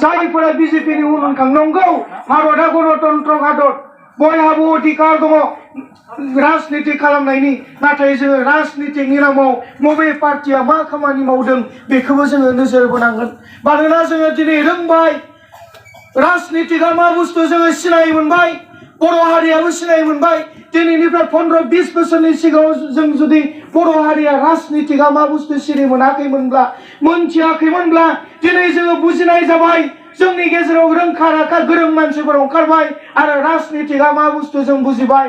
जायफोरा बिजेपिनि उनखां नंगौ भारतआ गणतन्त्र हादर बयहाबो अधिकार दङ राजनिति खालामनायनि नाथाय जोङो राजनितिनि नामाव बबे पार्टिया मा खामानि मावदों बेखौबो जोङो नोजोर बोनांगोन मानोना जोङो दिनै रोंबाय राजनितिका मा बुस्थु जोङो सिनाय मोनबाय बर' हारियाबो सिनाय मोनबाय दिनैनिफ्राय 15-20 बोसोरनि सिगाङाव जों जुदि बर' हारिया राजनितिका मा बुस्थु सिरि मोनथियाखैमोनब्ला दिनै जोङो बुजिनाय जाबाय जोंनि गेजेराव रोंखा राखा गोरों मानसिफोर ओंखारबाय आरो राजनितिका मा बुस्थु जों बुजिबाय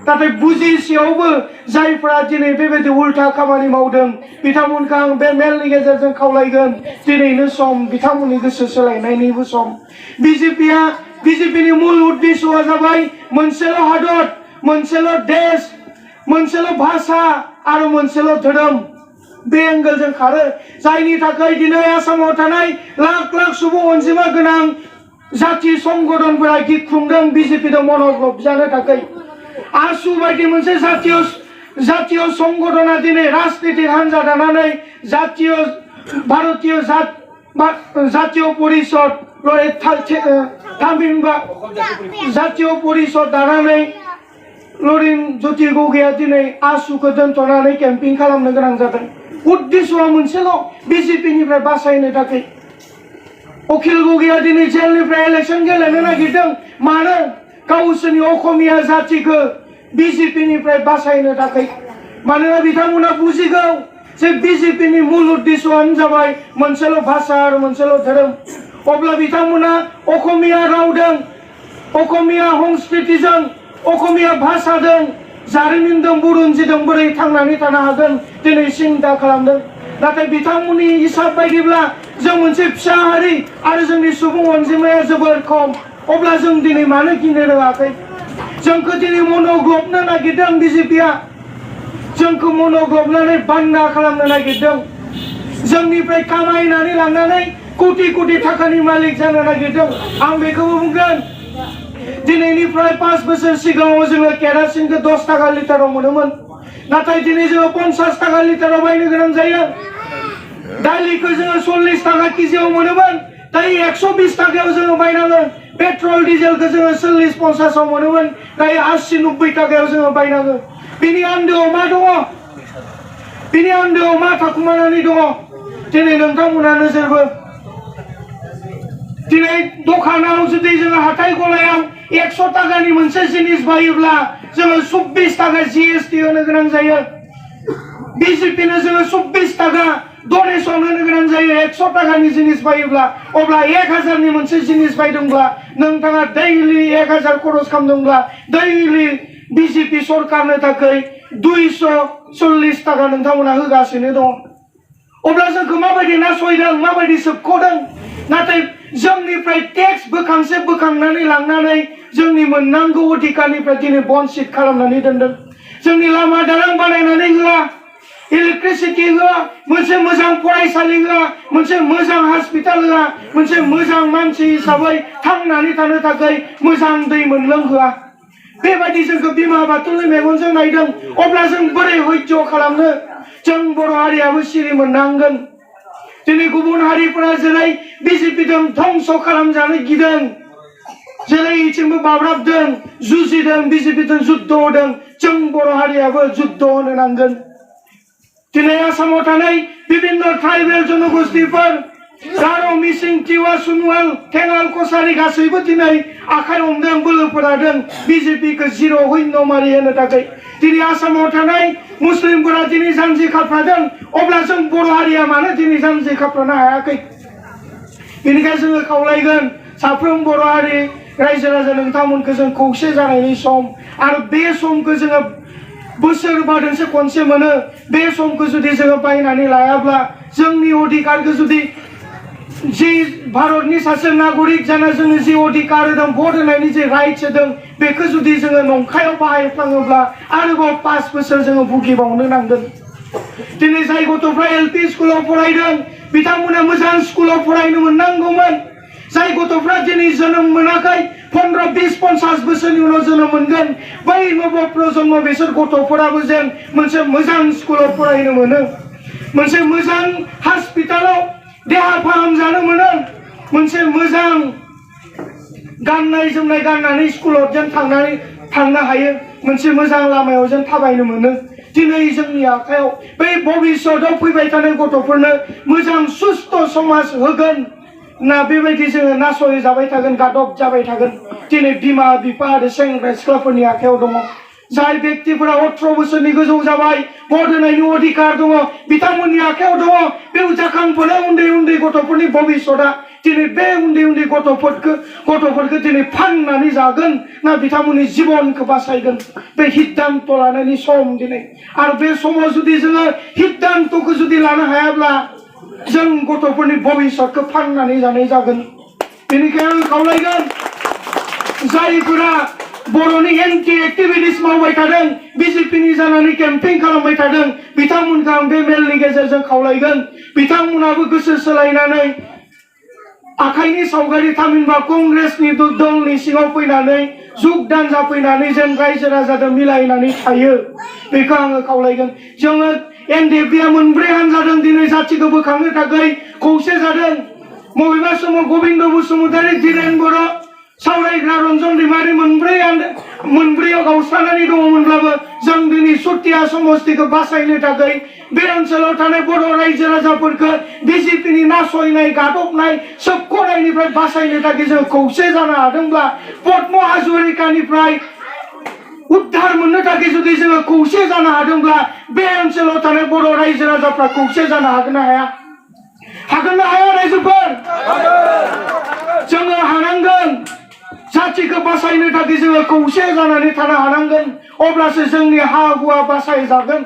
नाथाय बुजिसेयावबो जायफोरा दिनै बेबायदि उल्था खामानि मावदों बिथांमोनखौ आं बे मेलनि गेजेरजों खावलायगोन दिनैनो सम बिथांमोननि गोसो सोलायनायनिबो सम बिजेपिनि मूल उद्देश्यआ जाबाय मोनसेल' हादर मोनसेल' देश मोनसेल' भाषा आरो मोनसेल' धोरोम बे एंगेलजों खारो जायनि थाखाय दिनै आसामाव थानाय लाख लाख सुबुं अनजिमा गोनां जाति संगठनफोरा गिख्रंदों बिजेपिजों मन'ग्लब जानो थाखाय आसु बायदि मोनसे जातीय संगठना दिनै राजनीतिक हान्जा दानानै भारतीय जातीय परिषद थामहिनबा जातीय परिषद दानानै लरिन ज्योति गगैया दिनै आसुखौ दोनथ'नानै केम्पिं खालामनो गोनां जादों उद्देश्यआ मोनसेल' बिजेपिनिफ्राय बासायनो थाखाय अखिल गगैया दिनै जेलनिफ्राय इलेक्सन गेलेनो नागिरदों मानो गावसोरनि असमिया जातिखौ बिजेपिनिफ्राय बासायनो थाखाय मानोना बिथांमोना बुजिगौ जे बिजेपिनि मूल उद्देश्यआनो जाबाय मोनसेल' भाषा आरो मोनसेल' धोरोम अब्ला बिथांमोना असमिया रावजों असमिया संस्कृतिजों असमिया भाषाजों जारिमिनजों बुरन्जिजों बोरै थांनानै थानो हागोन दिनै सिन्था खालामदों नाथाय बिथांमोननि हिसाब बायदिब्ला जों मोनसे फिसा हारि आरो जोंनि सुबुं अनजिमाया जोबोर खम अब्ला जों दिनै मानो गिनो रोङाखै जोंखौ दिनै मन'ग्लबनो नागिरदों बिजेपिया जोंखौ मन'ग्लबनानै बान्दा खालामनो नागिरदों जोंनिफ्राय कामायनानै लांनानै कोटि कोटि थाखानि मालिक जानो नागिरदों आं बेखौबो बुंगोन दिनैनिफ्राय 5 बोसोर सिगाङाव जोङो केरासिनखौ 10 टाका लिटाराव मोनोमोन नाथाय दिनै जोङो 50 टाका लिटाराव बायनो गोनां जायो दालिखौ जोङो 40 टाका केजियाव मोनोमोन दायो 120 टाकायाव जोङो बायनांगोन पेट्रल डिजेलखौ जोङो 40-50 आव मोनोमोन दायो 80-90 टाकायाव जोङो बायनांगोन बिनि आन्दोआव मा दङ बिनि आन्दोआव मा थाखुमानानै दङ दिनै नोंथांमोना नोजोर बोर दिनै दखानाव जुदि जोङो हाथाय गलायाव 100 टाकानि मोनसे जिनिस बायोब्ला जोङो 24 टाका जीएसटी होनो गोनां जायो बिजेपिनो जोङो 24 टाका डनेशन होनो गोनां जायो 100 टाकानि जिनिस बायोब्ला अब्ला 1000 नि मोनसे जिनिस बायदोंब्ला नोंथाङा दैलि 1000 खरस खालामदोंब्ला दैलि बिजेपि सरकारनो थाखाय 240 टाका नोंथांमोना होगासिनो दङ अब्ला जोंखौ माबायदि नासयदों माबायदि सोबख'दों नाथाय जोंनिफ्राय टेक्स बोखांसे बोखांनानै लांनानै जोंनि मोननांगौ अधिकारनिफ्राय दिनै बन्सित खालामनानै दोनदों जोंनि लामा दालां बानायनानै होआ इलेक्ट्रिसिटि होआ मोनसे मोजां फरायसालि होआ मोनसे मोजां हस्पिटाल होआ मोनसे मोजां मानसि हिसाबै थांनानै थानो थाखाय मोजां दै मोनलोंहोआ बेबायदि जोंखौ बिमा बाथौनि मेगनजों नायदों अब्ला जों बोरै हयज्य खालामनो जों बर' हारियाबो सिरि मोननांगोन दिनै गुबुन हारिफोरा जेरै बिजेपिजों ध्वंस खालामजानो गिदों जेरैथिंबो बाब्राबदों जुजिदों बिजेपिजों जुद्ध होदों जों बर' हारियाबो जुद्ध होनो नांगोन दिनै आसामाव थानाय विभिन्न ट्राइबेल जनगोष्ठीफोर गार' मिसिं तिवा सुनवाल थेङाल कसारि गासैबो दिनै आखाइ हमदों बोलो फोरादों बिजेपिखौ 0 मारि होनो थाखाय दिनै आसामाव थानाय मुस्लिमफोरा दिनै जानजि खाफ्रादों अब्ला जों बर' हारिया मानो दिनै जानजि खाफ्रानो हायाखै बेनिखायनो जोङो खावलायगोन साफ्रोम बर' हारि रायजो राजा नोंथांमोनखौ जों खौसे जानायनि सम आरो बे समखौ जोङो बोसोरबादोंसो खनसे मोनो बे समखौ जुदि जोङो बायनानै लायाब्ला जोंनि अधिकारखौ जुदि जे भारतनि सासे नागरिक जाना जोंनो जे अधिकार होदों भट होनायनि जे राइट्स होदों बेखौ जुदि जोङो नंखायाव बाहायफ्लाङोब्ला आरोबाव 5 बोसोर जोङो भुगिबावनो नांगोन दिनै जाय गथ'फ्रा एलपि स्कुलाव फरायदों बिथांमोना मोजां स्कुलाव फरायनो मोननांगौमोन जाय गथ'फ्रा दिनै जोनोम मोनाखै 15, 20, 50 बोसोरनि उनाव जोनोम मोनगोन बै नव प्रजन्म बिसोर गथ'फोराबो जेन मोनसे मोजां स्कुलाव फरायनो मोनो मोनसे मोजां हस्पिटालाव देहा फाहामजानो मोनो मोनसे मोजां गाननाय जोमनाय गाननानै स्कुलाव जों थांनो हायो मोनसे मोजां लामायाव जों थाबायनो मोनो दिनै जोंनि आखायाव बै भबिष्यतआव फैबाय थानाय गथ'फोरनो मोजां सुस्थ समाज होगोन ना बेबायदि जोङो नासय जाबाय थागोन गादब जाबाय थागोन दिनै बिमा बिफा आरो सेंग्रा सिख्लाफोरनि आखायाव दङ जाय व्यक्तिफोरा 18 बोसोरनि गोजौ जाबाय भट होनायनि अधिकार दङ बिथांमोननि आखायाव दङ बे जाखांफुनाय उन्दै उन्दै गथ'फोरनि भबिष्यतआ दिनै बे उन्दै उन्दै गथ'फोरखौ दिनै फाननानै जागोन ना बिथांमोननि जिबनखौ बासायगोन बे सिद्धान्त लानायनि सम दिनै आरो बे समाव जुदि जोङो सिद्धान्तखौ जुदि लानो हायाब्ला जों गथ'फोरनि भबिष्यतखौ फाननानै जानाय जागोन बेनिखायनो आं खावलायगोन जायफोरा बर'नि एन्टि एक्टिभिटिस मावबाय थादों बिजेपिनि जानानै केम्पेइन खालामबाय थादों बिथांमोनखौ आं बे मेलनि गेजेरजों खावलायगोन बिथांमोनाबो गोसो सोलायनानै आखाइनि सावगारि थामहिनबा कंग्रेसनि दलनि सिङाव फैनानै जुगदान जाफैनानै जों रायजो राजाजों मिलायनानै थायो बेखौ आङो खावलायगोन जोङो एनडिएफबिआ मोनब्रै हानजा दं दिनै जाथिखौ बोखांनो थाखाय खौसे जादों बबेबा समाव गोबिन्द बसुमतारी धीरेन बर' सावरायग्रा रन्जन दैमारि मोनब्रैयाव गावस्रानानै दङमोनब्लाबो जों दिनै सुतिया समष्टिखौ बासायनो थाखाय बे ओनसोलाव थानाय बर' रायजो राजाफोरखौ बिजेपिनि नासयनाय गादबनाय सोबख'नायनिफ्राय बासायनो थाखाय जों खौसे जानो हादोंब्ला पद्म हाजरिकानिफ्राय उद्धार मोननो थाखाय जुदि जोङो खौसे जानो हादोंब्ला बे ओनसोलाव थानाय बर' रायजो राजाफ्रा खौसे जानो हागोन ना हाया हागोन ना हाया रायजोफोर जोङो हानांगोन जाथिखौ बासायनो थाखाय जोङो खौसे जानानै थानो हानांगोन अब्लासो जोंनि हा हुआ बासाय जागोन